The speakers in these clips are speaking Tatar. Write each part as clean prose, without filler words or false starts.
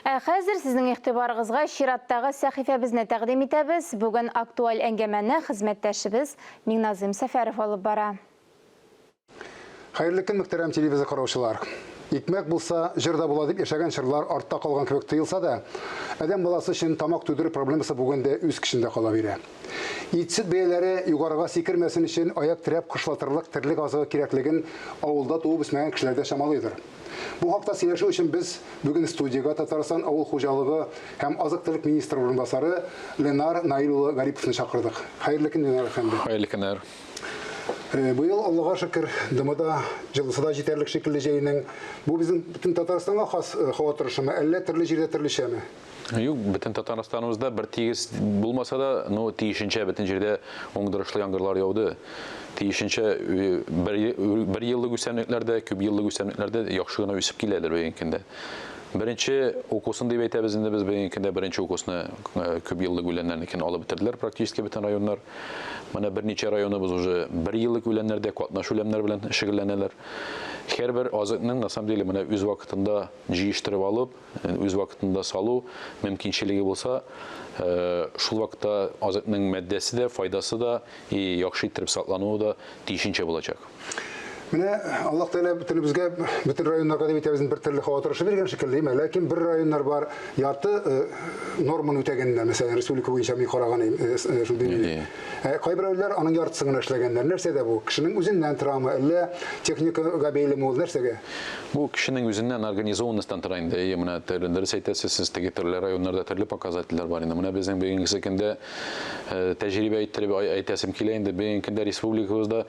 Ә хәзер сезнең игътибарыгызга чираттагы сәхифәбезне тәкъдим итәбез. Бүген актуаль әңгәмәне хезмәттәшебез Миңназыйм Сәфәров алып бара. Хәерле көн, мөхтәрәм телевизор караучылар! Икмәк булса, җыр да була дип яшәгән чорлар артта калган кебек тоелса да, адәм баласы өчен тамак туйдыру проблемасы бүген дә үз көчендә кала бирә. Ит-сөт бәяләре югарыга сикермәсен өчен аяк терәп кышлатырлык терлек азыгы кирәклеген авылда туып үсмәгән кешеләр дә чамалыйдыр. Бу хакта сөйләшү өчен без бүген студиягә Татарстан авыл хуҗалыгы һәм азык-төлек министры урынбасары Ленар Наил улы Гариповны чакырдык. Хәерле көн, Ленар әфәнде. Хәерле көннәр. Быел, Аллага шөкер, дымы да, җылысы да җитәрлек шикелле җәйнең. Бу безнең бөтен Татарстанга хас һава торышымы, әллә төрле җирдә төрлечәме? Юк, бөтен Татарстаныбызда бер тигез булмаса да, ну, тиешенчә бөтен җирдә уңдырышлы яңгырлар яуды. Тиешенчә бер, бер еллык үсемлекләр дә, күп еллык үсемлекләр дә яхшы гына үсеп киләләр бүгенге көндә. Беренче укусын дип әйтәбез инде без бүгенге көндә беренче укусны күп еллык үләннәрнекен алып бетерделәр практически бөтен районнар. Менә берничә районыбыз уже бер еллык үләннәрдә катнаш үләннәр белән шөгыльләнәләр. Һәрбер азыкның на самом деле менә үз вакытында җыештырып алып, үз вакытында салу мөмкинчелеге булса, шул вакытта азыкның матдәсе дә, файдасы да, и яхшы иттереп саклануы да тиешенчә булачак. Менә Аллаһ Тәгалә бөтенебезгә, бөтен районнарга дип әйтәбез, бер төрле һава торышы биргән шикелле, димә. Ләкин бер районнар бар, ярты норманы үтәгәннәр, мәсәлән, республика буенча мин караган идем, шундый. Ә кайберәүләр аның яртысын гына эшләгәннәр. Нәрсәдә бу? Кешенең үзеннән торамы, әллә техникага бәйлеме ул, нәрсәгә? Бу кешенең үзеннән, организованностьтан тора инде. Әйе, менә дөрес әйтәсез, сез теге төрле районнарда төрле показательләр бар инде. Менә безнең бүгенгесе көндә тәҗрибә иттереп әйтәсем килә инде, бүгенге көндә республикабызда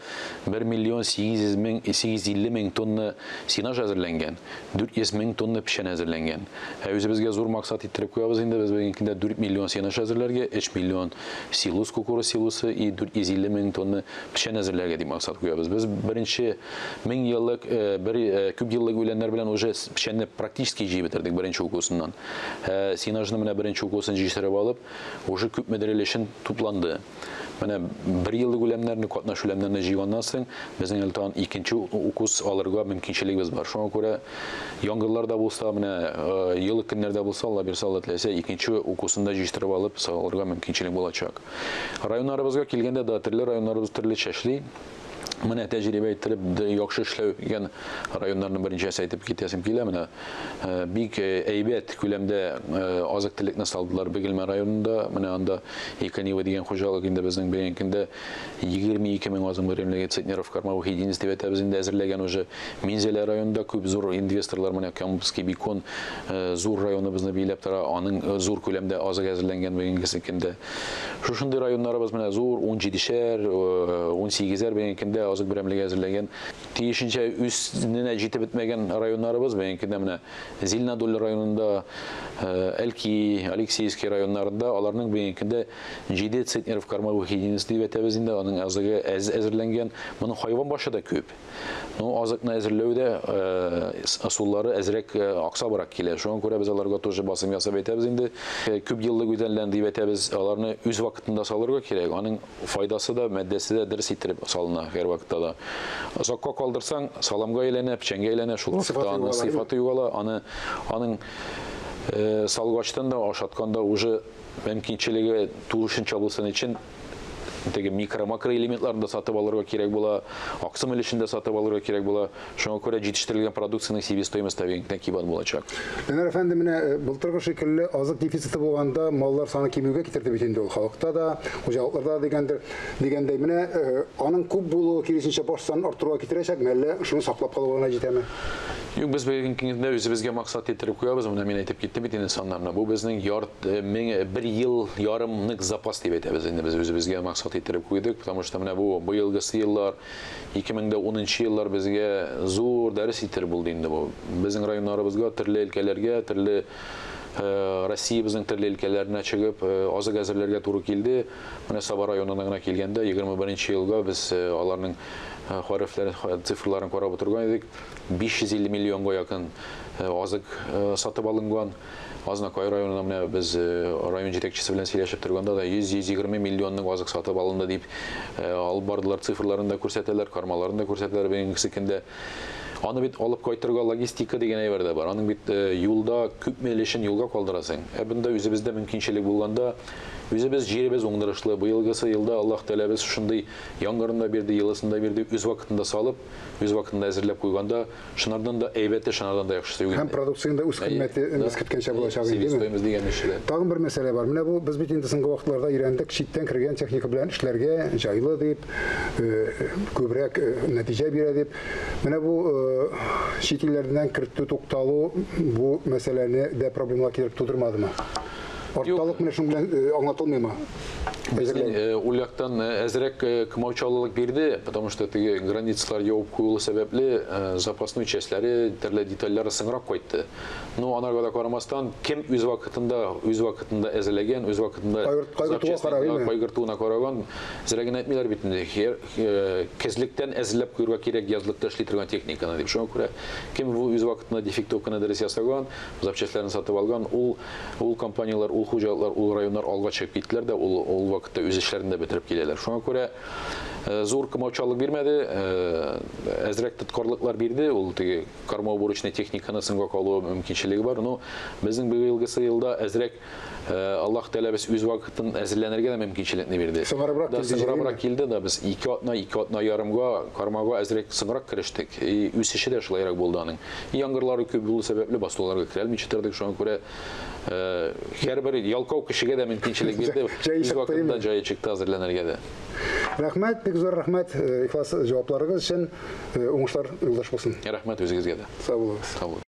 1 миллион 800 мең, 850 мең тонна сенаж әзерләнгән, 400 мең тонна печән әзерләнгән. Ә үзебезгә зур максат иттереп куябыз инде, без бүгенге көндә 4 миллион сенаж әзерләргә, 3 миллион силос, кукуруз силосы и 450 мең тонна печән әзерләргә дип максат куябыз. Без беренче мең еллык, бер күп еллык үләннәр белән уже печәнне практически җыеп бетердек беренче укусыннан. Сенажны менә беренче укусын җыештырып алып, уже күпмедер өлешен тупланды. Менә бер еллык үләннәрне, катнаш үләннәрне җыйганнан соң, безнең әле тагын икенче укус алырга мөмкинчелегебез бар. Шуңа күрә яңгырлар да булса, менә елы көннәр дә булса, Алла бирсә, Алла теләсә, икенче укусын да җыештырып алып, салырга мөмкинчелек булачак. Районнарыбызга килгәндә да, төрле районнарыбыз төрлечә эшли. Менә тәҗрибә иттереп, яхшы эшләгән районнарның берничәсе әйтеп китәсем килә. Менә бик әйбәт күләмдә азык-төлекне салдылар Бөгелмә районында. Менә анда Эконива дигән хуҗалык инде безнең бүгенге көндә 22 мең азык берәмлеге центнеров кормовых единиц дип әйтәбез инде әзерләгән уже. Минзәлә районында күп зур инвесторлар, менә Камбский бекон зур районыбызны биләп тора, аның зур күләмдә азык әзерләнгән бүгенге көндә. Шушындый районнарыбыз менә зур 17-шәр, 18-әр бүгенге көндә азык берәмлеге әзерләгән. Тиешенчә үзенә җитеп бетмәгән районнарыбыз бүгенге көндә менә Зеленодоль районында, Әлки, Алексеевский районнарында аларның бүгенге көндә 7 центнеров кормовых единиц дип әйтәбез инде, аның азыгы әз әзерләнгән. Моның хайван башы да күп. Ну, азыкны әзерләүдә ысуллары әзрәк аксабрак килә. Шуңа күрә без аларга тоже басым ясап әйтәбез инде. Күп еллык үзәнлән дип әйтәбез, аларны үз вакытында салырга кирәк. Аның файдасы да, матдәсе дә дөрес иттереп салына һәрвакытта да. Озакка калдырсаң, саламга әйләнә, печәнгә әйләнә, шул вакытта аның сыйфаты югала. Аны аның салгачтан да, ашаткан да уже мөмкинчелеге тулышынча булсын өчен теге микро-макро элементларын да сатып алырга кирәк була, аксым өлешен дә сатып алырга кирәк була. Шуңа күрә җитештерелгән продукциянең себестоимосте тәбигатьтән кибән булачак. Ленар әфәнде, менә былтыргы шикелле азык дефициты булганда маллар саны кимүгә китерде бит инде ул халыкта да, хуҗалыкларда да дигәндер, дигәндәй, менә аның күп булуы киресенчә баш санын арттыруга китерәчәкме, әллә шуны саклап калуга гына җитәме? Юк, без бүгенге көндә үзебезгә максат иттереп куябыз. Менә мин әйтеп киттем бит инде саннарны. Бу безнең ярт мең бер ел ярымнык запас дип әйтәбез инде без үзебезгә максат иттереп куйдык, потому что менә бу быелгысы еллар, 2010 еллар безгә зур дәрес иттереп булды инде бу. Безнең районнарыбызга, төрле өлкәләргә, төрле Россиябезнең төрле өлкәләренә чыгып, азык әзерләргә туры килде. Менә Саба районына гына килгәндә, 21 елга без аларның хәрефләрен, цифрларын карап утырган идек. 550 миллионга якын азык сатып алынган. Азнакай районына менә без район җитәкчесе белән сөйләшеп торганда да 100-120 миллионның азык сатып алынды дип алып бардылар. Цифрларын да күрсәтәләр, кармаларын да күрсәтәләр бүгенге көндә. Аны бит алып кайтырга логистика дигән әйбер дә бар. Аның бит э, юлда күпме өлешен юлга калдырасың. Ә бында үзебездә мөмкинчелек булганда, үзебез җиребез уңдырышлы. Быелгысы елда Аллаһ Тәгаләбез шушындый яңгырын да бирде, елысын да бирде, үз вакытында салып, үз вакытында әзерләп куйганда, шунардан да әйбәте, шунардан да яхшысы юк Һәм инде. продукцияның да үз кыйммәте без көткәнчә булачак инде, Себестоимость дигән эше дә. Тагын бер мәсьәлә бар. Менә бу без бит инде соңгы вакытларда өйрәндек, читтән кергән техника белән эшләргә җайлы дип, э, күбрәк э, нәтиҗә бирә дип. Менә бу э, чит илләрдән кертү тукталу бу мәсьәләне дә проблемалар китереп тудырмадымы? Артталык менә шуның белән э, аңлатылмыймы? Безнең э, ул яктан әзрәк комаучалылык бирде, потому что теге границалар ябып куелу сәбәпле запасной частьләре, төрле детальләре соңрак кайтты. Но анарга да карамастан, кем үз вакытында, үз вакытында әзерләгән, үз вакытында кайгыртуына караган, зрә генә әйтмиләр бит инде, Кезлектән әзерләп куярга кирәк язлыкта эшли торган техниканы дип. Шуңа күрә кем бу үз вакытында дефектовканы дөрес ясаган, запчастьләрне сатып алган, ул ул компанияләр, ул хуҗалыклар, ул районнар алга чыгып киттеләр дә, ул ул вакытта үз эшләрен дә бетереп киләләр. Шуңа күрә зур комаучалык бирмәде, әзрәк тоткарлыклар бирде, ул теге кормоуборочный техниканы соңга калуы мөмкинчелеге бар. Но безнең быелгысы елда әзрәк Аллаһ Тәгалә без үз вакытын әзерләнергә дә мөмкинчелекне бирде. Соңгырабрак килде. Соңгырабрак килде да без ике атна, ике атна ярымга кармага әзрәк соңрак керештек. И үсеше дә шулайрак булды аның. И яңгырлары күп булу сәбәпле басуларга керә алмыйча тордык. Шуңа күрә һәрбер ялкау кешегә дә мөмкинчелек бирде. Үз вакытында җае чыкты әзерләнергә дә. Рәхмәт, бик зур рәхмәт ихлас җавапларыгыз өчен. Уңышлар юлдаш булсын. Рәхмәт үзегезгә дә. Сау булыгыз. Сау булыгыз.